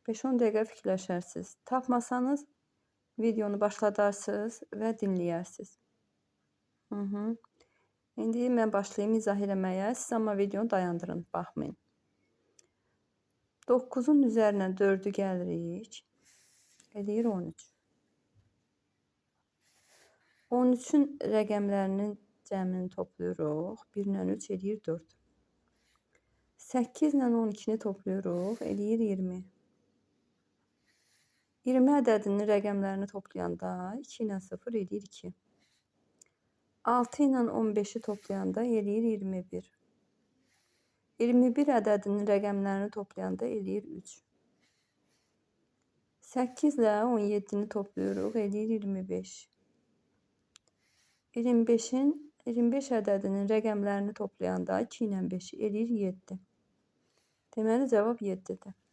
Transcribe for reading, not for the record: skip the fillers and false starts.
5-10 dəqiqə fikirləşərsiniz. Tapmasanız videonu başladarsınız və dinləyərsiniz. Hı -hı. İndi mən başlayım izah eləməyə. Siz amma videonu dayandırın, baxmayın. 9-un üzərinə 4-ü gəlirik. Eləyir 13. 13-ün rəqəmlərinin cəmini toplayırıq. 1 ilə 3 eləyir 4. 8 ilə 12-ni toplayırıq. Eləyir 20. 20 ədədinin rəqəmlərini toplayanda 2 ilə 0 eləyir 2. 6 ilə 15-i toplayanda eləyir 21. 21 ədədinin rəqəmlərini toplayanda eləyir 3. 8 ilə 17-ni toplayırıq, eləyir 25. 25 ədədinin rəqəmlərini toplayanda 2 ilə 5 eləyir 7. Deməli, cavab 7-dir.